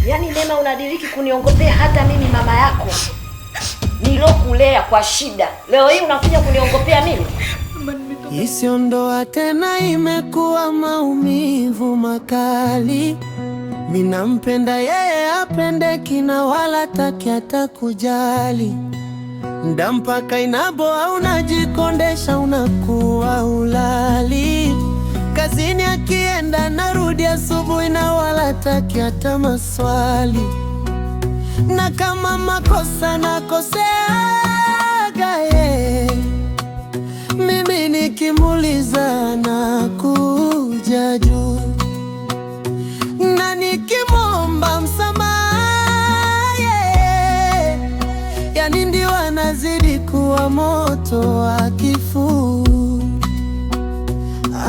Yaani Neema, unadiriki kuniongopea hata mimi mama yako nilokulea kwa shida, leo hii unakuja kuniongopea mimi? Isiondoa tena, imekuwa maumivu makali. Minampenda yeye apende na wala taki hata kujali. Nda mpaka inaboa, unajikondesha unakuwa ulali. Kazini akienda narudi asubuhi na wala taki hata maswali. Na kama makosa nakoseaga ye, mimi nikimuliza na kuja juu, na nikimwomba msamaha ye, yani ndio anazidi kuwa moto wa kifuu,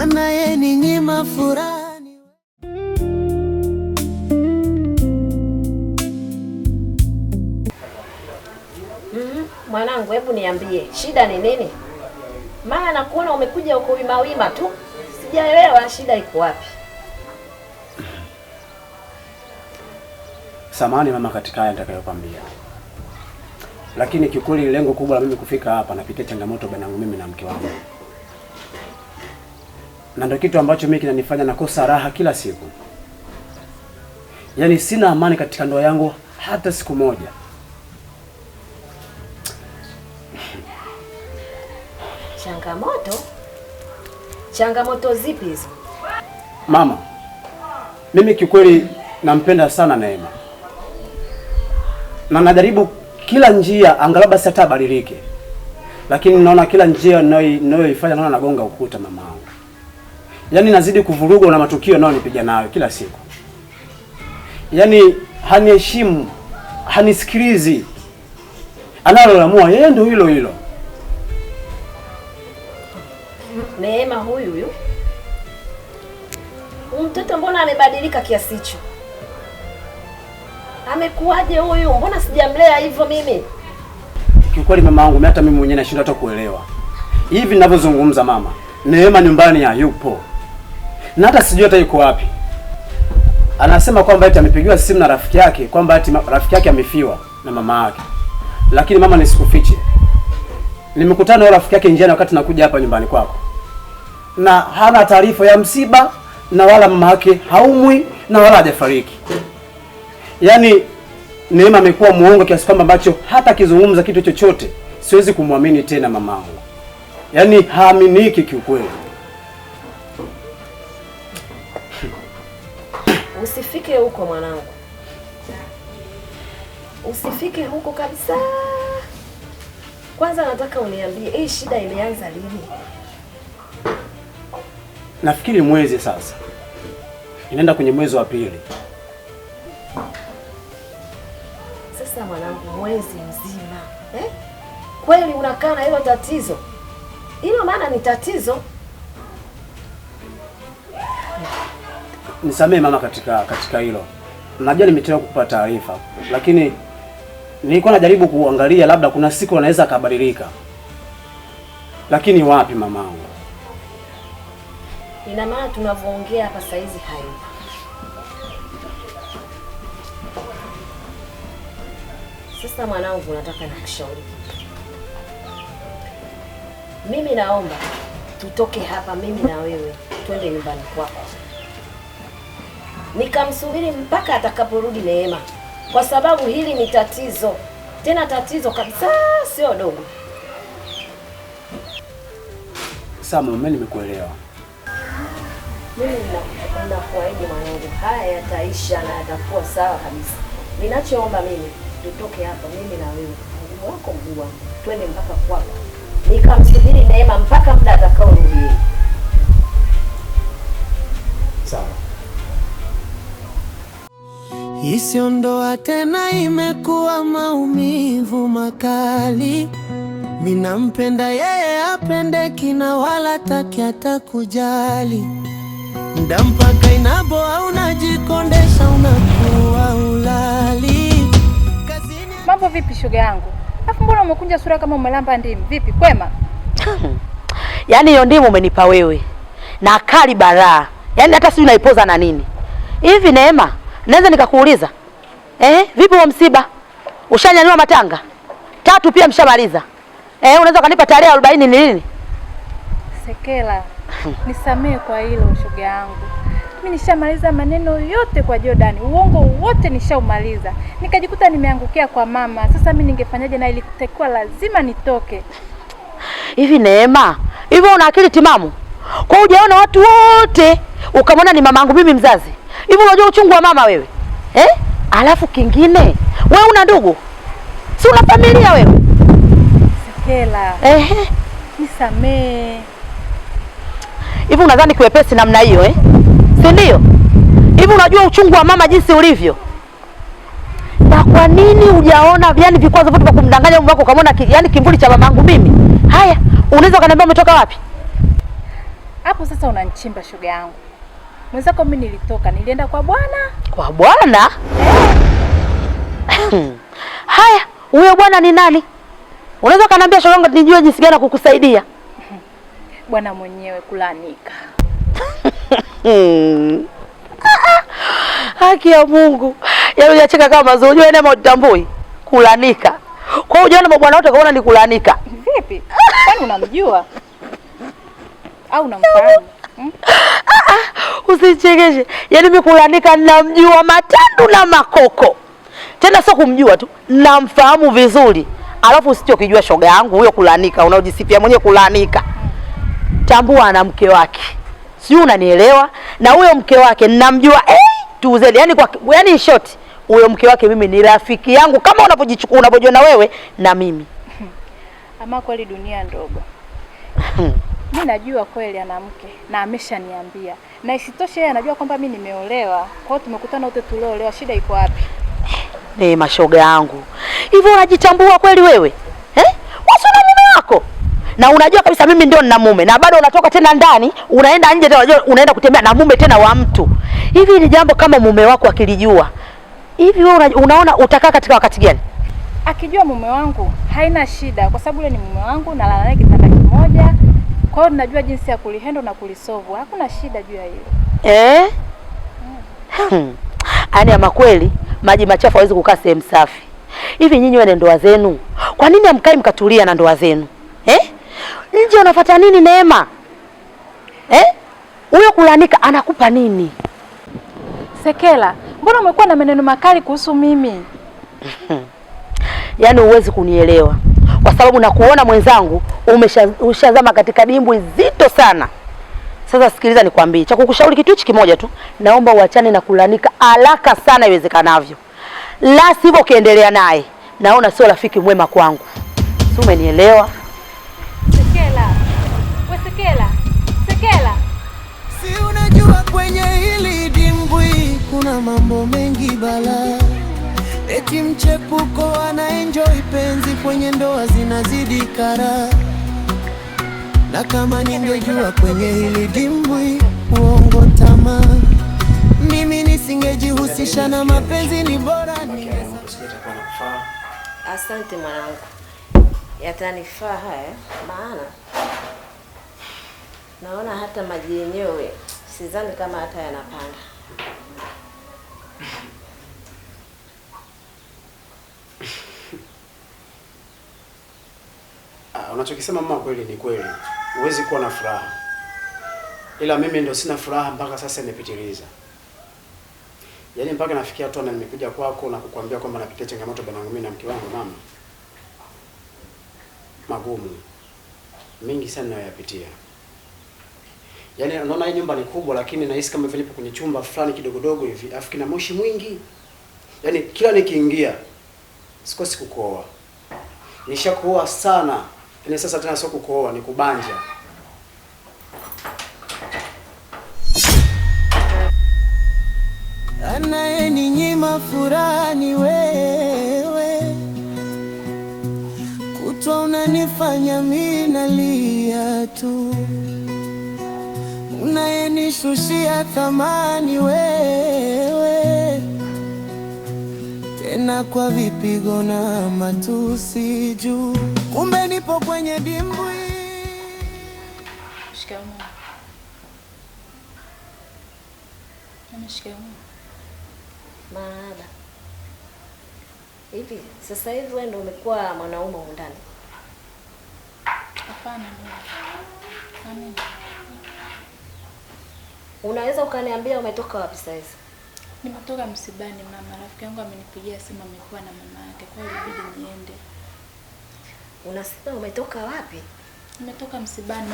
anayeninyima furaha. Mwanangu, hebu niambie shida ni nini? Maana nakuona umekuja uko wima wima tu, sijaelewa shida iko wapi. Samahani mama, katika haya nitakayokwambia, lakini kiukweli lengo kubwa la mimi kufika hapa, napitia changamoto baina yangu mimi na mke wangu, na ndio kitu ambacho mimi kinanifanya nakosa raha kila siku. Yaani sina amani katika ndoa yangu hata siku moja. Changamoto? Changamoto zipi hizo? Mama, mimi kiukweli nampenda sana Neema na najaribu kila njia angalau basi hata abadilike, lakini naona kila njia ninayoifanya naona nagonga ukuta mama wangu. Yaani nazidi kuvurugwa na matukio nayonipiga nayo kila siku. Yaani haniheshimu, hanisikilizi, analolamua yeye ndio hilo hilo. Neema huyu huyu huyu mtoto mbona amebadilika kiasi hicho? Amekuwaje huyu? Mbona sijamlea hivyo mimi? Kiukweli mama wangu, hata mimi mwenyewe nashindwa hata kuelewa. Hivi ninavyozungumza mama, Neema nyumbani hayupo, na hata sijui hata yuko wapi. Anasema kwamba eti amepigiwa simu na rafiki yake kwamba eti rafiki yake amefiwa na mama yake. Lakini mama, nisikufiche, nimekutana na rafiki yake njiani wakati nakuja hapa nyumbani kwako, na hana taarifa ya msiba na wala mama yake haumwi na wala hajafariki. Yaani Neema amekuwa muongo kiasi kwamba ambacho hata akizungumza kitu chochote siwezi kumwamini tena mamangu. Yaani haaminiki kiukweli. Usifike huko mwanangu, usifike huko kabisa. Kwanza nataka uniambie hii shida imeanza lini? Nafikiri mwezi sasa, inaenda kwenye mwezi wa pili. Sasa mwanangu, mwezi mzima eh? Kweli unakaa na hilo tatizo hilo? Maana ni tatizo. Nisamee mama katika hilo. Najua nimetoka kukupa taarifa, lakini nilikuwa najaribu kuangalia labda kuna siku anaweza akabadilika, lakini wapi mamangu. Ina maana tunavyoongea hapa saizi hayupo. Sasa mwanangu, nataka nikushauri kitu. Mimi naomba tutoke hapa, mimi na wewe twende nyumbani kwako, nikamsubiri mpaka atakaporudi Neema, kwa sababu hili ni tatizo, tena tatizo kabisa, sio dogo. Sawa mama, nimekuelewa. Mimi ninakuahidi mwanangu, haya yataisha na yatakuwa sawa kabisa. Ninachoomba mimi, tutoke hapa, mimi na wewe, mguu wako mguu wangu, twende mpaka kwako, nikamsubiri Neema mpaka muda atakaorudi yeye. Sawa. Isiondoa tena, imekuwa maumivu makali. Minampenda yeye apende na wala taki hata kujali. Nda mpaka inaboa, unajikondesha unakuwa ulali. Kazini Mambo vipi shoga yangu? Alafu mbona umekunja sura kama umelamba ndimu? Vipi kwema? Yaani hiyo ndimu umenipa wewe na kali baraa, yaani hata sijui naipoza na nini hivi. Neema, naweza nikakuuliza Vipi wa msiba? Ushanyanyua matanga? 3 pia mshamaliza. Unaweza kanipa tarehe 40 ni lini? Sekela, nisamee kwa hilo shoga yangu. Mimi nishamaliza maneno yote kwa Jordan. Uongo wote nishaumaliza. Nikajikuta nimeangukia kwa mama. Sasa mimi ningefanyaje na ilitakiwa lazima nitoke. Hivi Neema, hivi una akili timamu? Kwa hujaona watu wote ukamwona ni mamangu mimi mzazi. Hivi unajua uchungu wa mama wewe? Alafu kingine, wewe una ndugu? Si una familia wewe? Sekela. Nisamee. Hivi unadhani kiwepesi namna hiyo Si ndio? Hivi unajua uchungu wa mama jinsi ulivyo? Na kwa nini hujaona yani vikwazo vyote vya kumdanganya mume wako ukamwona yani kimvuli cha mamangu mimi? Haya, unaweza kaniambia umetoka wapi? Hapo sasa unanichimba shoga yangu. Mwenzako mimi nilitoka, nilienda kwa bwana. Kwa bwana? Haya, huyo bwana ni nani? Unaweza kaniambia shoga yangu nijue jinsi gani kukusaidia? Bwana mwenyewe kulanika. Haki ya Mungu. Yaani unacheka kama mazuri, unajua neno utambui kulanika. Kwa hiyo unaona mabwana wote kaona ni kulanika. Vipi? Kwani unamjua? Au unamfahamu? Usichekeshe. Yaani mimi kulanika namjua matandu na makoko. Tena sio kumjua tu, namfahamu vizuri. Alafu usichokijua shoga yangu huyo kulanika, unaojisifia mwenyewe kulanika. Tambua ana mke wake. Sio, unanielewa? Na huyo mke wake ninamjua tuuzeni. Yaani kwa yani short, huyo mke wake mimi ni rafiki yangu kama unapojichukua unapojiona wewe na mimi. Ama kweli dunia ndogo. Mimi najua kweli ana mke na ameshaniambia. Na isitoshe yeye anajua kwamba mimi nimeolewa. Kwa hiyo tumekutana wote tuliolewa, shida iko wapi? Ni mashoga yangu. Hivyo unajitambua kweli wewe? Wewe una mume wako? Na unajua kabisa mimi ndio nina mume na bado unatoka tena ndani, unaenda nje tena unajua unaenda kutembea na mume tena wa mtu. Hivi ni jambo kama mume wako akilijua. Hivi wewe unaona utakaa katika wakati gani? Akijua mume wangu haina shida kwa sababu yule ni mume wangu na lala naye kitanda kimoja. Kwa hiyo najua jinsi ya kulihendo na kulisolve. Hakuna shida juu ya hilo. Yaani ama kweli maji machafu hawezi kukaa sehemu safi. Hivi nyinyi wana ndoa zenu, kwa nini hamkai mkatulia na ndoa zenu? Nje unafuata nini Neema? Huyo kulanika anakupa nini? Sekela, mbona umekuwa na maneno makali kuhusu mimi? Yaani huwezi kunielewa. Kwa sababu nakuona mwenzangu umeshazama katika dimbwi zito sana. Sasa sikiliza nikwambie, cha kukushauri kitu hichi kimoja tu, naomba uachane na kulanika haraka sana iwezekanavyo. La sivyo ukiendelea naye, naona sio rafiki mwema kwangu. Si umenielewa? Sekela. We Sekela. Sekela. Si unajua kwenye hili dimbwi kuna mambo mengi bala. Eti mchepuko ana enjoy penzi kwenye ndoa zinazidi kara. Na kama ningejua kwenye hili dimbwi uongo tamaa, mimi nisingejihusisha na mapenzi, ni bora ningesafiri. Asante mwanangu. Yatanifaa haya maana naona hata maji yenyewe sidhani kama hata yanapanda. Unachokisema mama kweli ni kweli. Huwezi kuwa na furaha. Ila mimi ndio sina furaha mpaka sasa imepitiliza. Yaani mpaka nafikia tu na nimekuja kwako na kukuambia kwamba napitia changamoto bwana mimi na mke wangu mama. Magumu mingi sana nayoyapitia. Yaani unaona hii nyumba ni kubwa lakini nahisi kama vile nipo kwenye chumba fulani kidogodogo hivi, afu kina moshi mwingi. Yaani kila nikiingia sikosi kukohoa. Nishakuoa sana. Yaani sasa tena sio kukohoa, ni kubanja. Anayeninyima furaha ni wewe, kutwa unanifanya mimi nalia tu, unayenishushia thamani wewe, tena kwa vipigo na matusi juu, kumbe nipo kwenye dimbwi. Shikamoo. Mama, shikamoo. Marahaba. Hivi sasa hivi wewe ndio umekuwa mwanaume huko ndani? Hapana mama. Amina. Unaweza ukaniambia umetoka wapi sasa hivi? Nimetoka msibani mama, rafiki yangu amenipigia simu amekuwa na mama yake, kwa hiyo ilibidi niende. Unasema umetoka wapi? Nimetoka msibani.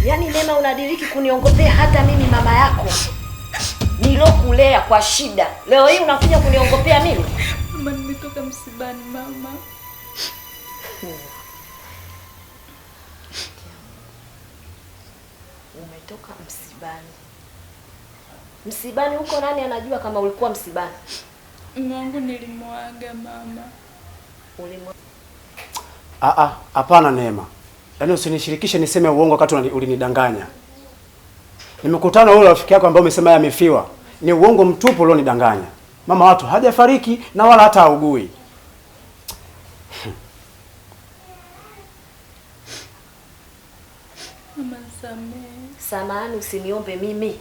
Yaani Neema unadiriki kuniongopea hata mimi mama yako nilokulea kwa shida. Leo hii unakuja kuniongopea mimi? Mama, nimetoka msibani mama. Umetoka msibani. Msibani huko nani anajua kama ulikuwa msibani? Mume wangu nilimwaga mama. Ulimwaga? Hapana Neema. Yaani usinishirikishe niseme uongo wakati ulinidanganya. Nimekutana na yule rafiki yako ambaye umesema yeye amefiwa. Ni uongo mtupu ulionidanganya. Mama watu hajafariki na wala hata haugui. Mama nisamehe. Samahani, usiniombe mimi.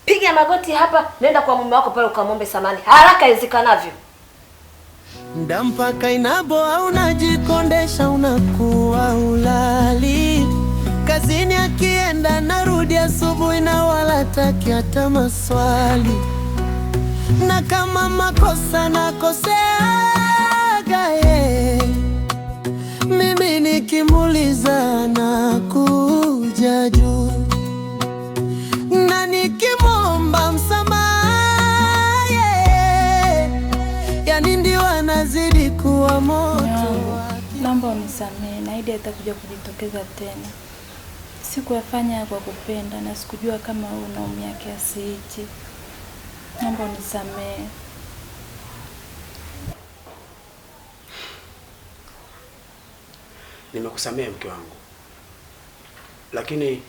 Piga magoti hapa, nenda kwa mume wako pale ukamwombe samahani haraka iwezekanavyo. Ndampaka inaboa, unajikondesha, unakuwa ulali. Kazini akienda narudi asubuhi na wala taki hata maswali. Na kama makosa nakoseaga ye, mimi nikimuuliza nakuja juu, na nikimwomba msamaha ye, yani ndio anazidi kuwa moto. Naomba unisamehe, naahidi atakuja kujitokeza tena. Sikuyafanya kwa kupenda na sikujua kama wewe unaumia kiasi hichi. Naomba unisamehe. Nimekusamehe mke wangu. Lakini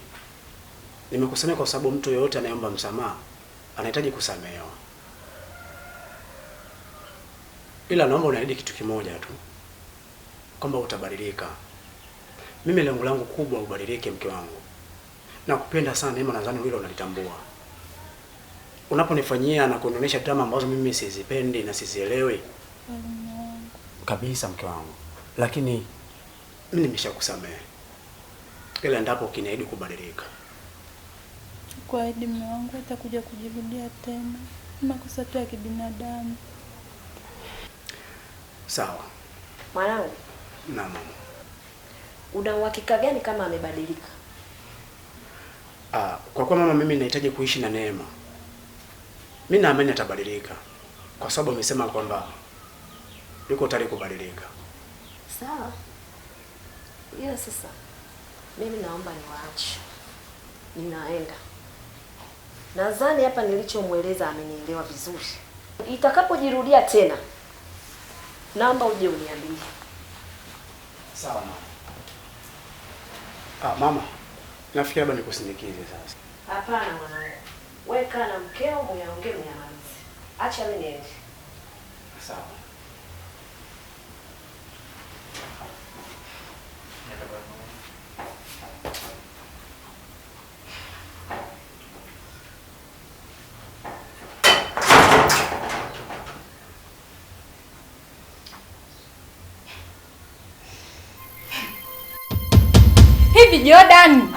nimekusamehe kwa sababu mtu yeyote anayeomba msamaha anahitaji kusamehewa. Ila naomba uniahidi kitu kimoja tu, kwamba utabadilika. Mimi lengo langu kubwa ubadilike mke wangu. Nakupenda sana Neema, nadhani hilo unalitambua. Unaponifanyia na kunionyesha drama ambazo mimi sizipendi na sizielewi kabisa mke wangu. Lakini mimi nimeshakusamehe. Ila endapo ukiniahidi kubadilika. Kuahidi mume wangu atakuja kujirudia tena. Makosa tu ya kibinadamu. Sawa. Mwanangu. Na mama. Una uhakika gani kama amebadilika? Kwa kuwa mama mimi nahitaji kuishi na Neema. Mimi naamini atabadilika. Kwa sababu amesema kwamba yuko tayari kubadilika. Sawa. Ila sasa mimi naomba niwaache. Ninaenda. Nadhani hapa nilichomueleza amenielewa vizuri. Itakapojirudia tena naomba uje uniambie. Sawa mama. Mama, nafikiri labda nikusindikize sasa. Hapana mwanangu. Wewe kaa na mkeo muyaongee muyamalize. Acha mimi niende. Sawa. Hivi Jordan,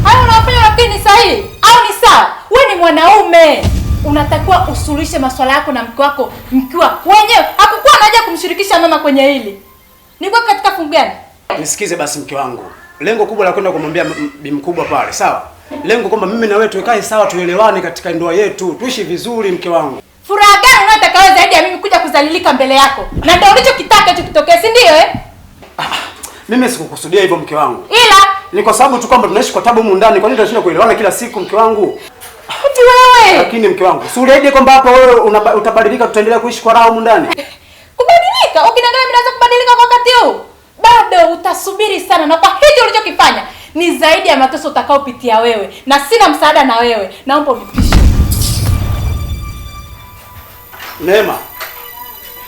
hayo unayofanya unafikiri ni sahihi au ni sawa? Wewe ni mwanaume, unatakiwa usuluhishe masuala yako na mke wako mkiwa wenyewe. Hakukuwa na haja kumshirikisha mama kwenye hili. Nilikuwa katika fungu gani? Nisikize basi mke wangu. Lengo kubwa la kwenda kumwambia bi mkubwa pale, sawa? Lengo kwamba mimi na wewe tukae sawa, tuelewane katika ndoa yetu, tuishi vizuri mke wangu. Furaha gani unayotaka wewe zaidi ya mimi kuja kudhalilika mbele yako? Na ndio ulichokitaka hicho kitokee, si ndio eh? Mimi sikukusudia hivyo mke wangu. Ila ni kwa sababu tu kwamba tunaishi kwa tabu humu ndani, kwa nini tunashindwa kuelewana kila siku mke wangu? Eti wewe. Lakini mke wangu, si uliahidi kwamba hapa wewe utabadilika, tutaendelea kuishi kwa raha humu ndani? Kubadilika? Ukiniangalia mimi naweza kubadilika kwa wakati huu? Bado utasubiri sana, na kwa hicho ulichokifanya ni zaidi ya mateso utakayopitia wewe, na sina msaada na wewe. Naomba unipishe. Neema.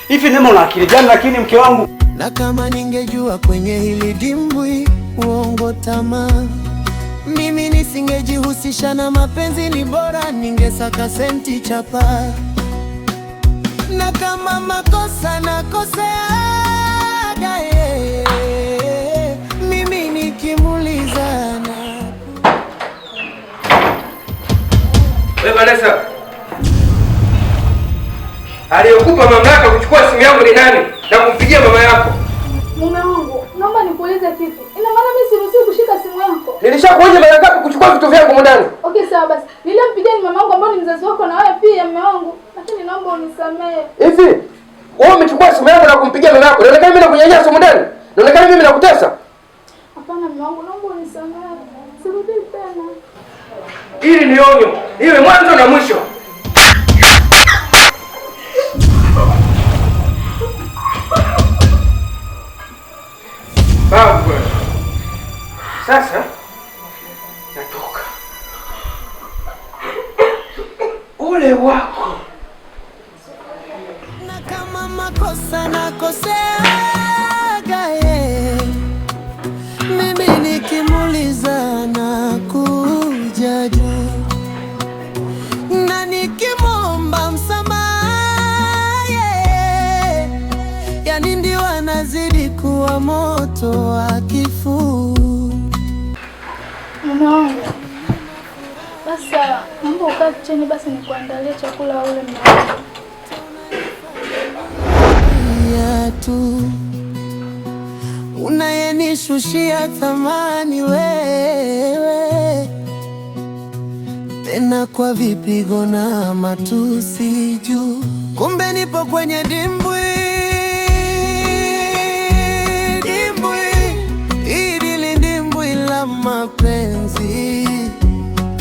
Hivi Neema una akili gani lakini mke wangu? Na kama ningejua kwenye hili dimbwi uongo tamaa, mimi nisingejihusisha na mapenzi, ni bora ningesaka senti chapa. Na kama makosa nakoseaga, yeye mimi nikimuuliza na Wewe Vanessa, aliyekupa mamlaka kuchukua simu yangu ni nani na kumpigia mama yako? Mume wangu, naomba nikuulize kitu. Ina maana mimi siruhusiwi kushika simu yako? Nilishakuonya mara ngapi kuchukua vitu vyangu ndani? Okay, sawa basi. Nilimpigia ni mama yangu ambaye ni mzazi wako na wewe pia mume wangu. Lakini naomba unisamehe. Hivi wewe umechukua simu yangu na kumpigia mama yako. Inaonekana mimi nakunyanyasa humu ndani? Inaonekana mimi nakutesa? Hapana mume wangu, naomba unisamehe. Sirudi tena. Hili ni onyo. Iwe mwanzo na mwisho. Babu. Sasa natoka. Ule wako. Na kama makosa nakoseaga, yeye mimi nikimuuliza nakuja juu, na nikimwomba msamaha, yeye yani ndio anazidi kuwa moto wa kifuu. Mume wangu, basi sawa, naomba ukae chini basi nikuandalie chakula ule mume wangu. Ya tu unayenishushia thamani wewe, tena kwa vipigo na matusi juu, kumbe nipo kwenye dimbwi, dimbwi hili dimbwi la mapenzi,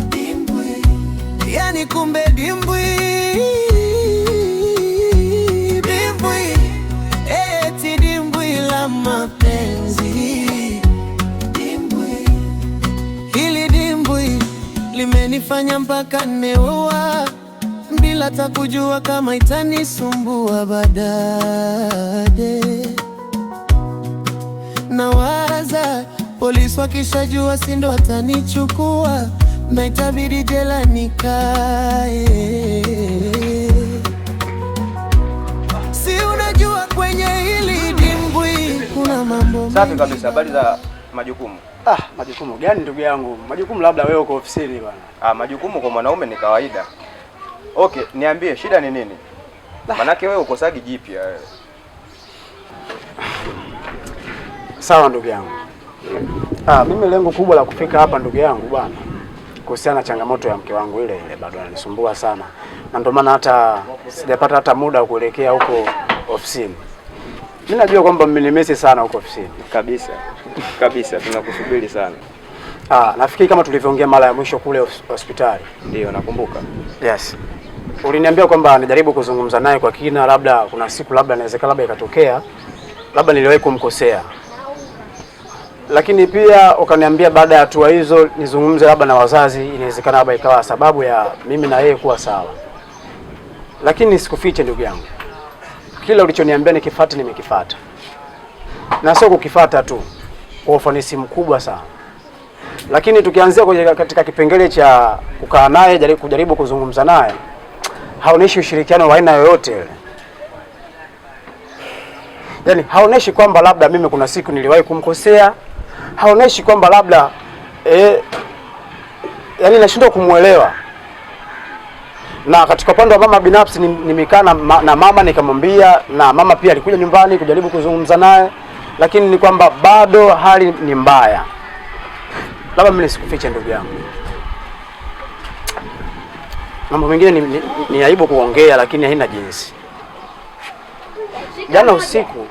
dimbwi yani kumbe dimbwi, dimbwi eti dimbwi la mapenzi, dimbwi hili dimbwi limenifanya mpaka nimeoa bila hata kujua kama itanisumbua baadaye. Nawaza polisi wakishajua si ndo watanichukua na itabidi jela nikae. Si unajua kwenye hili dimbwi kuna mambo Safi kabisa. Habari za majukumu? Ah, majukumu gani ndugu yangu? Majukumu labda wewe uko ofisini bwana. Ah, majukumu kwa mwanaume ni kawaida. Okay, niambie shida ni nini? Manake wewe ukosagi jipya wewe. Sawa ndugu yangu. Ah, mimi lengo kubwa la kufika hapa ndugu yangu bwana, kuhusiana na changamoto ya mke wangu ile ile bado ananisumbua sana, na ndio maana hata sijapata hata muda wa kuelekea huko ofisini. Mimi najua kwamba mmenimesi sana huko ofisini. Kabisa. Kabisa, tunakusubiri sana. Ah, nafikiri kama tulivyoongea mara ya mwisho kule hospitali. Ndio, nakumbuka. Yes. Uliniambia kwamba nijaribu kuzungumza naye kwa kina, labda kuna siku labda inawezekana labda ikatokea labda niliwahi kumkosea. Lakini pia ukaniambia baada ya hatua hizo nizungumze labda na wazazi, inawezekana labda ikawa sababu ya mimi na yeye kuwa sawa. Lakini sikufiche ndugu yangu, kila ulichoniambia nikifuata nimekifuata, na sio kukifuata tu, kwa ufanisi mkubwa sana. Lakini tukianzia kwenye katika kipengele cha kukaa naye, kujaribu kuzungumza naye, haonyeshi ushirikiano wa aina yoyote ile. Yaani haoneshi kwamba labda mimi kuna siku niliwahi kumkosea, haoneshi kwamba labda yaani nashindwa kumuelewa. Na katika upande wa mama binafsi nimekaa na mama nikamwambia, na mama pia alikuja nyumbani kujaribu kuzungumza naye, lakini ni kwamba bado hali ni mbaya. Labda mimi nisikufiche ndugu yangu, mambo mengine ni aibu kuongea, lakini haina jinsi. Jana usiku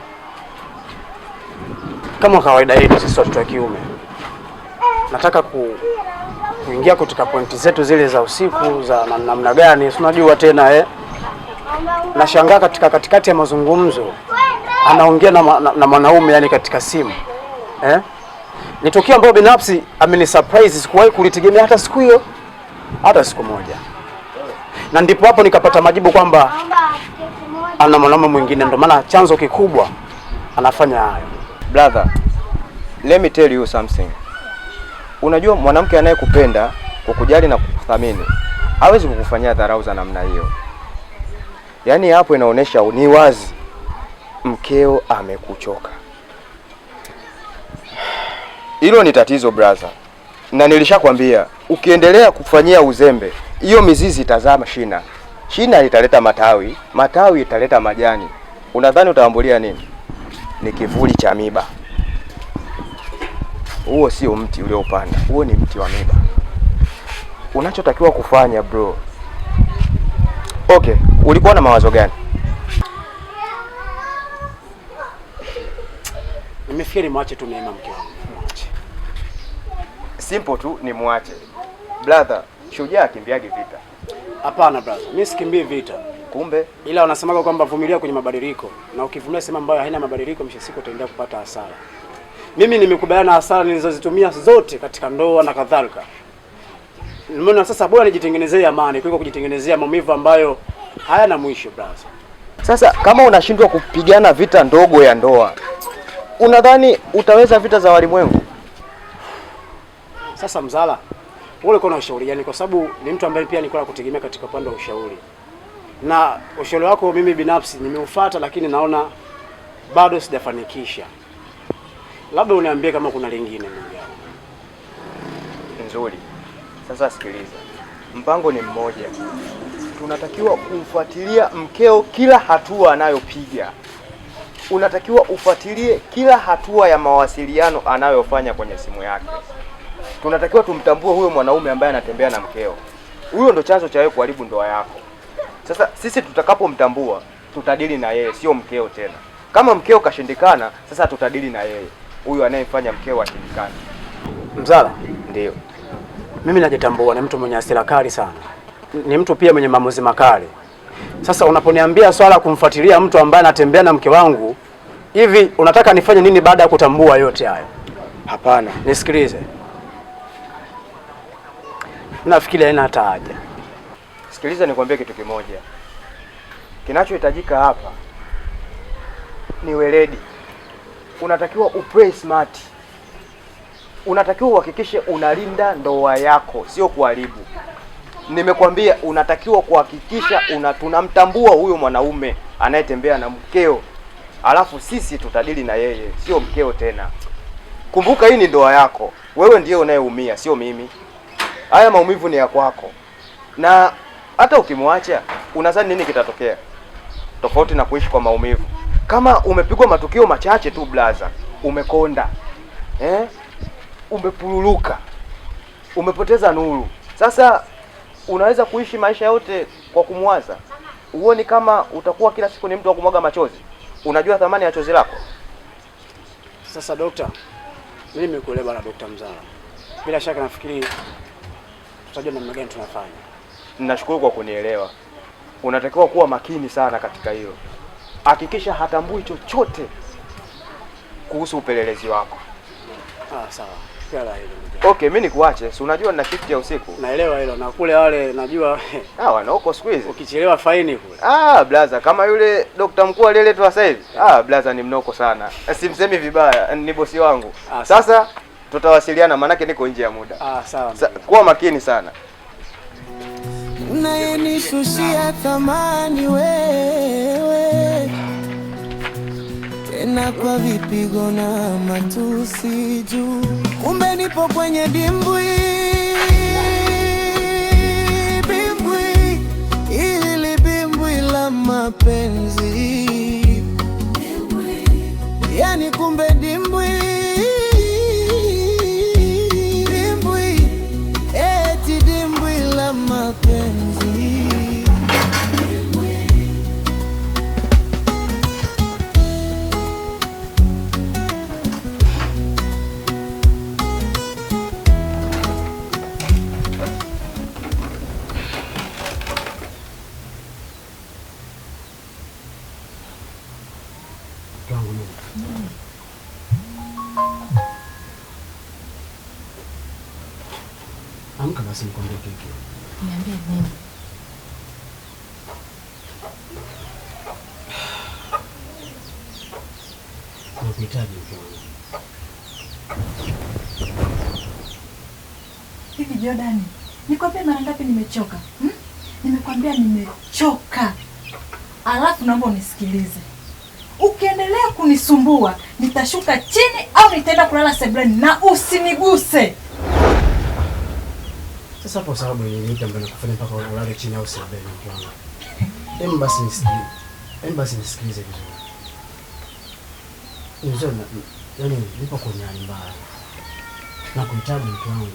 kama kawaida yetu sisi watoto wa kiume, nataka kuingia katika pointi zetu zile za usiku za namna gani, si unajua tena. Nashangaa katika katikati ya mazungumzo anaongea na mwanaume yani katika simu. Ni tukio ambalo binafsi amenisurprise, sikuwahi kulitegemea hata siku hiyo, hata siku moja. Na ndipo hapo nikapata majibu kwamba ana mwanaume mwingine, ndio maana chanzo kikubwa anafanya hayo. Brother, let me tell you something. Unajua mwanamke anayekupenda, kukujali na kukuthamini, hawezi kukufanyia dharau za namna hiyo. Yaani hapo inaonyesha ni wazi mkeo amekuchoka. Hilo ni tatizo brother, na nilishakwambia ukiendelea kufanyia uzembe hiyo mizizi itazaa shina, shina litaleta matawi, matawi italeta majani. Unadhani utaambulia nini? Ni kivuli cha miba. Huo sio mti uliopanda, huo ni mti wa miba. Unachotakiwa kufanya bro, okay, ulikuwa na mawazo gani? Nimefikiri mwache tu Neema mke wangu, mwache. Simple tu ni mwache. Brother, shujaa akimbiagi vita. Hapana brother, mimi sikimbii vita. Kumbe Ila wanasemaga kwamba vumilia kwenye mabadiliko, na ukivumilia sehemu ambayo haina mabadiliko, mwisho siku utaendelea kupata hasara. Mimi nimekubaliana na hasara nilizozitumia zote katika ndoa na kadhalika. Nimeona sasa bora nijitengenezee amani kuliko kujitengenezea maumivu ambayo hayana mwisho brother. Sasa kama unashindwa kupigana vita ndogo ya ndoa, unadhani utaweza vita za walimwengu? Sasa Mzala, wewe ulikuwa na ushauri gani? Kwa sababu ni mtu ambaye pia nilikuwa nakutegemea katika upande wa ushauri, na ushauri wako mimi binafsi nimeufuata, lakini naona bado sijafanikisha. Labda uniambie kama kuna lingine ndugu yangu. Nzuri. Sasa sikiliza, mpango ni mmoja. Tunatakiwa kumfuatilia mkeo kila hatua anayopiga. Unatakiwa ufuatilie kila hatua ya mawasiliano anayofanya kwenye simu yake. Tunatakiwa tumtambue huyo mwanaume ambaye anatembea na mkeo. Huyo ndo chanzo cha wewe kuharibu ndoa yako. Sasa sisi tutakapomtambua, tutadili na yeye, sio mkeo tena. Kama mkeo kashindikana, sasa tutadili na yeye, huyo anayemfanya mkeo ashindikane. Mzala, Ndio. mimi najitambua ni mtu mwenye hasira kali sana, ni mtu pia mwenye maamuzi makali. Sasa unaponiambia swala la kumfuatilia mtu ambaye anatembea na mke wangu, hivi unataka nifanye nini baada ya kutambua yote hayo? Hapana. Nisikilize, nafikiri haina hata haja. Sikiliza nikwambie kitu kimoja. Kinachohitajika hapa ni weledi. Unatakiwa uplay smart. Unatakiwa uhakikishe unalinda ndoa yako, sio kuharibu. Nimekwambia unatakiwa kuhakikisha tunamtambua huyo mwanaume anayetembea na mkeo, alafu sisi tutadili na yeye, sio mkeo tena. Kumbuka hii ni ndoa yako, wewe ndiye unayeumia, sio mimi. Haya maumivu ni ya kwako, na hata ukimwacha unadhani nini kitatokea? Tofauti na kuishi kwa maumivu. Kama umepigwa matukio machache tu blaza, umekonda eh? Umepululuka, umepoteza nuru. Sasa unaweza kuishi maisha yote kwa kumwaza? Huoni kama utakuwa kila siku ni mtu wa kumwaga machozi? Unajua thamani ya chozi lako? Sasa dokta, mimi nimekuelewa bwana Dokta Mzala. Bila shaka nafikiri tutajua namna gani tunafanya. Nashukuru kwa kunielewa. Unatakiwa kuwa makini sana katika hilo. Hakikisha hatambui chochote kuhusu upelelezi wako. Ah, sawa. Kila la heri. Ndugu yangu. Okay, mimi nikuache. Si unajua nina shift ya usiku. Naelewa hilo na kule wale najua Ah, wanaoko siku hizi. ukichelewa faini kule. Ah, blaza, kama yule dokta mkuu aliyeletwa sasa hivi. Ah, blaza ni mnoko sana. Simsemi vibaya, ni bosi wangu. Ah, Sasa tutawasiliana maanake niko nje ya muda. Ah, sawa. Kuwa makini sana. Unayenishushia thamani wewe, tena kwa vipigo na matusi juu, kumbe nipo kwenye dimbwi bimbwi, ili bimbwi la mapenzi, yani kumbe dimbwi dimbwi, eti dimbwi la mapenzi. Amka basi nikwambie kitu. Niambie nini? Nakuhitaji mke wangu. Hivi Jordan, nikwambia mara ngapi nimechoka? Hmm? Nimekwambia nimechoka. Alafu naomba unisikilize. Ukiendelea kunisumbua, nitashuka chini au nitaenda kulala sebuleni na usiniguse. Sasa hapo sababu ni nini ambayo nakufanya mpaka ulale chini au sebuleni mke wangu? Hebu basi nisikilize. Hebu basi nisikilize vizuri. Mzee, yaani nipo kwenye hali mbaya. Nakuhitaji mke wangu.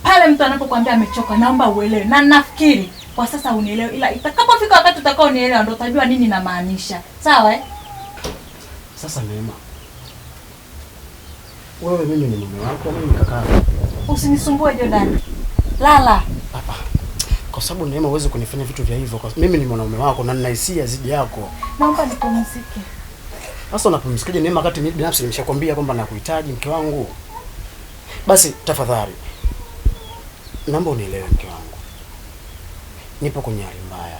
Pale mtu anapokuambia amechoka, naomba uelewe. Na nafikiri kwa sasa unielewe, ila itakapofika wakati utakao unielewa ndio utajua nini namaanisha. Sawa eh? Sasa Neema, wewe mimi ni mume wako, mimi ni kaka yako. Usinisumbue Jordan. Lala. Hapa. Kwa sababu Neema huwezi kunifanya vitu vya hivyo. Kwa mimi ni mwanaume wako na nina hisia zidi yako. Naomba nipumzike. Sasa unapumzikaje Neema wakati mimi binafsi nimeshakwambia kwamba nakuhitaji mke wangu? Basi tafadhali, naomba unielewe mke wangu. Nipo kwenye hali mbaya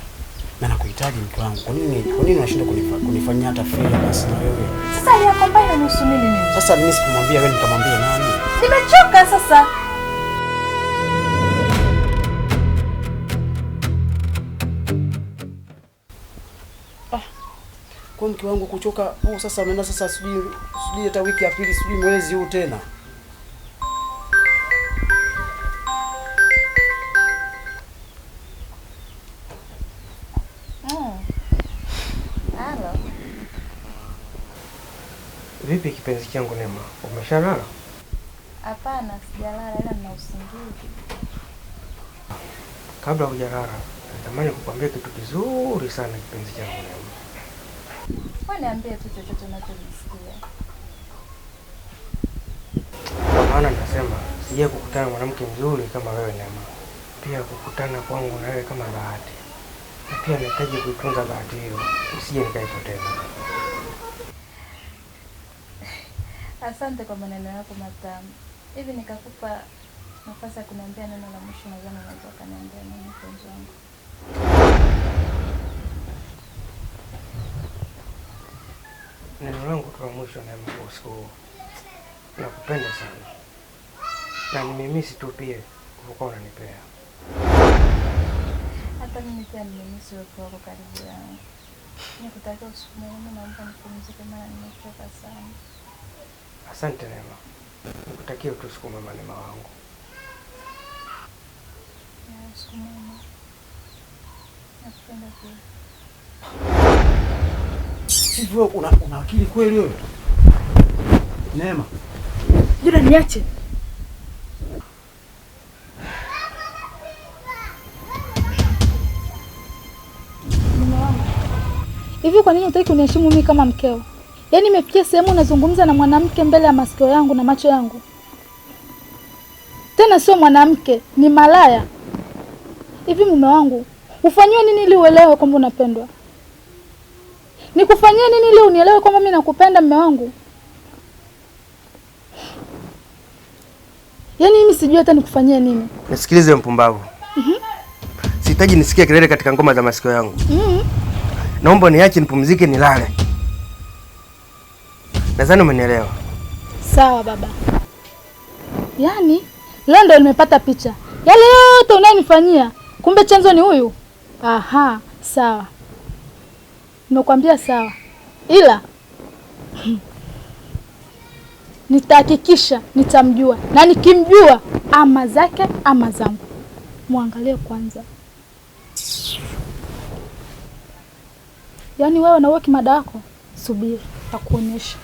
na nakuhitaji mke wangu. Kwa nini unashindwa kunifanyia hata favor basi na wewe? Sasa hali yako mbaya inanihusu nini mimi? Sasa mimi sikumwambia wewe, nikamwambia nani? Nimechoka sasa. Kwa mke wangu kuchoka, oh sasa unaenda sasa sijui hata wiki ya pili, sijui mwezi huu tena. Halo. Vipi kipenzi changu Neema, umeshalala? Hapana, sijalala ila nina usingizi. Kabla hujalala, natamani kukwambia kitu kizuri sana kipenzi changu Neema. Wewe niambie tu chochote unachojisikia. Kwa maana nasema sija kukutana na mwanamke mzuri kama wewe Neema. Pia kukutana kwangu na wewe kama bahati. Na pia nahitaji kuitunza bahati hiyo, usije nikaipoteza. Asante kwa maneno yako matamu. Hivi nikakupa nafasi ya kuniambia neno la mwisho, nadhani unaweza kuniambia nini mpenzi wangu? Neno langu tu la mwisho Neema kwa usiku huu, nakupenda sana na nimemisi tu pia ulikuwa unanipea. Hata mimi pia nimemisi uwepo wako karibu yangu. Nikutakia usiku mwema, naomba nipumzike maana nimechoka sana. Asante Neema, nikutakia tu usiku mwema Neema wangu. Usiku mwema. Nakupenda pia. Hivi wewe una akili kweli wewe? Neema. Jura niache. Mume wangu. Hivi kwa nini hutaki kuniheshimu mimi kama mkeo? Yaani nimefikia sehemu unazungumza na mwanamke mbele ya masikio yangu na macho yangu. Tena sio mwanamke, ni malaya. Hivi mume wangu, ufanyiwe nini ili uelewe kwamba unapendwa? Nikufanyie nini ili unielewe kwamba mimi nakupenda mume wangu? Yaani mimi sijui hata nikufanyie nini. Nisikilize mpumbavu. Sihitaji nisikie kelele katika ngoma za masikio yangu. Naomba niache nipumzike nilale. Nadhani umenielewa. Sawa baba. Yaani leo ndio nimepata picha. Yale yote unayonifanyia, kumbe chanzo ni huyu. Aha, sawa. Nimekuambia sawa. Ila nitahakikisha nitamjua, na nikimjua ama zake ama zangu. Muangalie kwanza. Yaani wewe na wewe kimada yako, subiri takuonyesha.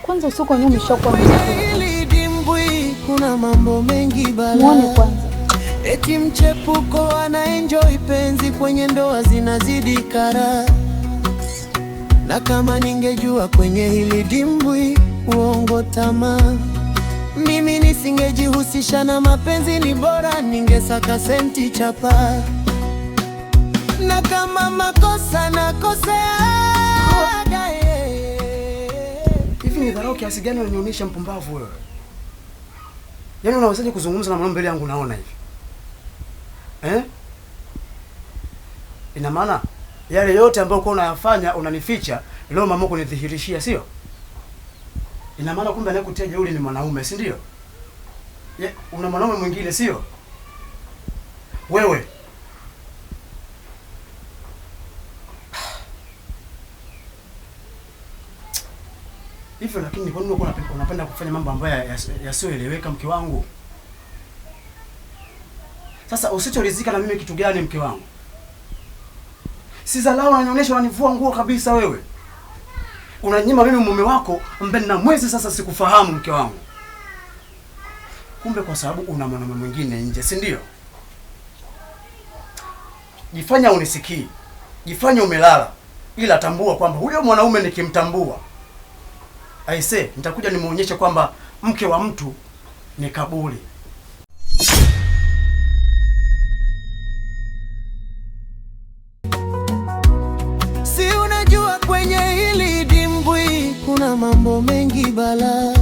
Kwanza usiku wenyewe umeshakuwa mzuri. Dimbwi kuna mambo mengi bala. Muone kwanza. Eti mchepuko ana enjoy penzi kwenye ndoa zinazidi kara. Na kama ningejua kwenye hili dimbwi uongo tamaa, mimi nisingejihusisha na mapenzi, ni bora ningesaka senti chapa. Na kama makosa nakosea. Hivi ni dharau kiasi gani unanionyesha mpumbavu wewe? Yaani unawezaje kuzungumza na mwanaume mbele yangu naona hivi? Eh? Ina maana yale yote ambayo uko unayafanya unanificha, leo mama kunidhihirishia, sio? Ina maana kumbe anayekutia jeuri ni mwanaume, si ndio? Una mwanaume mwingine, sio? Wewe. Hivyo lakini kwa nini uko unapenda kufanya mambo ambayo yasiyoeleweka mke wangu? Sasa usichoridhika na mimi kitu gani mke wangu? Si dharau unanionyesha, unanivua nguo kabisa wewe. Unanyima mimi mume wako ambaye nina mwezi sasa sikufahamu mke wangu. Kumbe kwa sababu una mwanamume mwingine nje, si ndio? Jifanya unisikii. Jifanya umelala. Ila tambua kwamba huyo mwanaume nikimtambua, aise, nitakuja nimuonyeshe kwamba mke wa mtu ni kaburi. Si unajua kwenye hili dimbwi kuna mambo mengi bala.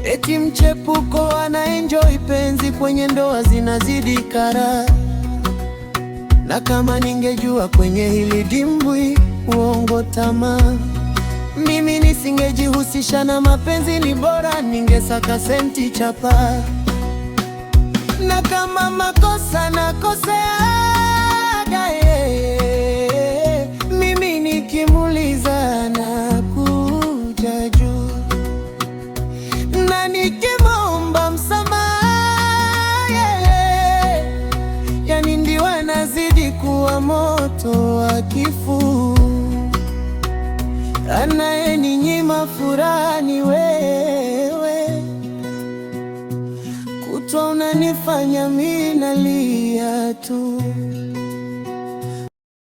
Eti mchepuko ana enjoy penzi kwenye ndoa zinazidi kara. Na kama ningejua kwenye hili dimbwi uongo tamaa, mimi nisingejihusisha na mapenzi, ni bora ningesaka senti chapa. Na kama makosa nakoseaga, yeye, mimi nikimuuliza nakuja juu, na nikimwomba msamaha yeye, yani ndiwe nazidi kuwa moto wa kifuu. Anayeninyima furaha ni wewe, kutwa unanifanya mimi nalia tu.